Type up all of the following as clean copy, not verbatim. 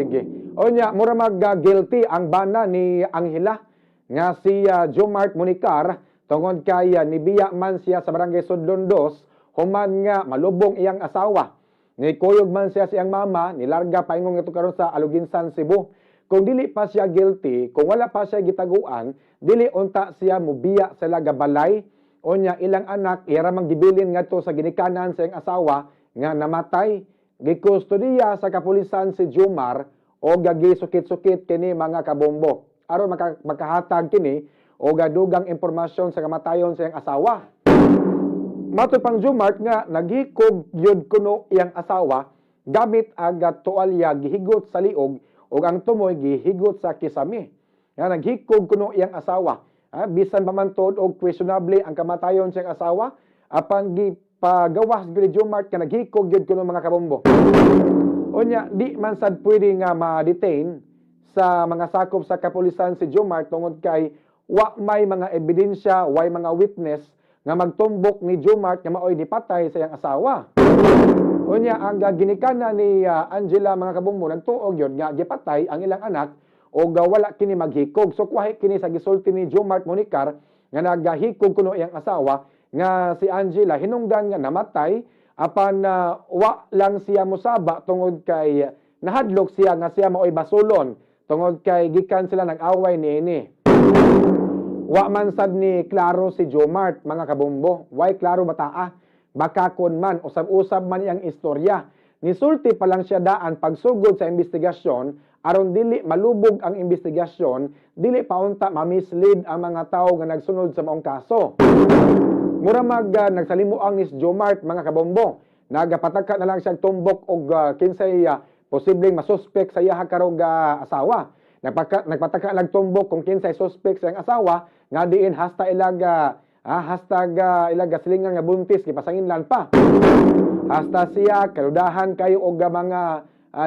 Sige. Onya, mura mag guilty ang bana ni Angela nga si Jomart Municar tungod kay nibiya man siya sa Barangay Sudlon 2 human nga malubong iyang asawa. Nikuyog man siya sa iyang mama, nilarga paingon ngadto karon sa Aloguinsan, Cebu. Kung dili pa siya guilty, kung wala pa siya gitaguan, dili unta siya mubiya sa ilaga balay. Onya, ilang anak ira mang gibilin ngadto sa ginikanan sa iyang asawa nga namatay. Gikustodiya sa kapulisan si Jomar o gisukit-sukit kini, mga kabombo, aron makahatag kini o dugang impormasyon sa kamatayon sa iyang asawa. Matod pang Jomart nga naghikog yun kuno iyang asawa gamit ang tuwalya gihigot sa liog ug ang tumoy gihigot sa kisami. Nga naghikog kuno iyang asawa. Ah, bisan pa man tuod og questionable ang kamatayon sa iyang asawa, apan gipagawas gyud ni Jomart nga naghikog gyud kuno, mga kabombo. Unya, di man sad pwede nga ma-detain sa mga sakop sa kapulisan si Jomart tungod kay wa may mga ebidensya, way mga witness nga magtumbok ni Jomart nga maoy nipatay sa iyang asawa. Unya, ang ginikanan ni Angela, mga kabombo, nagtuo gyud nga gipatay ang ilang anak o wala kini maghikog. So kwahi kini sa gisulti ni Jomart Monicar nga nagahikog kuno iyang asawa nga si Angela, hinungdan nga namatay apan wa lang siya mosaba tungod kay nahadlok siya nga siya maoy basulon tungod kay gikan sila nag-away niini. Wa man sad ni klaro si Jomart, mga kabombo. Way klaro bataa. Bakakon man, usab-usab man iyang istorya. Nisulti pa lang siya daan pagsugod sa investigasyon aron dili malubog ang investigasyon, dili pa unta ma-mislead ang mga tao nga nagsunod sa maong kaso. Mura mag nagsalimuang ni Jomart, mga kabombo. Nagapataka na lang siya tumbok og kinsay posibleng masuspek sa iyaha karong asawa. Nagpataka lang tumbok kung kinsay suspek sa iyang asawa nga diin hasta ilag hasta ilag silingan nga buntis gipasanginlan pa. Hasta siya kaludahan kayo og mga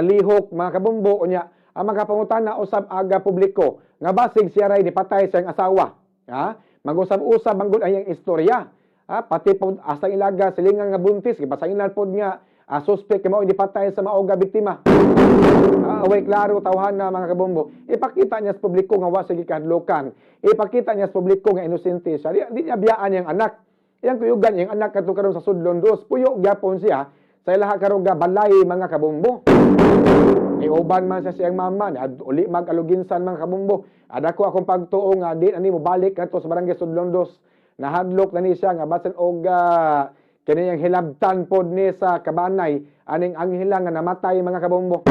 lihok, mga kabombo. Unya, ang mga pangutana usab aga publiko nga basig siya ray nipatay sa iyang asawa. Ha? Mag-usab-usab man gud ang iyang istorya. Ha? Pati po hasta ilaga silingan nga buntis gipasanginlan pod nga suspect kay mao nipatay sa mao nga biktima. Ah, way klaro tawhan na, mga kabombo. Ipakita niya sa publiko nga wa siya gikahadlokan. Ipakita niya sa publiko nga inosente siya. Di niya biyaan iyang anak. Iyang kuyugan iyang anak kadto karon sa Sudlon Dos. Puyo gyapon siya sa ilaha karon ga balay, mga kabombo. Iuban man siya siyang mama, ni uli mag Aloguinsan, mga kabombo. Ada ko akong pagtuo nga di ani mo balik kadto sa Barangay Sudlon Dos. Nahadlok na ni siya nga basin og kini yang hilabtan pod ni sa kabanay aning Anghela nga namatay, mga kabombo.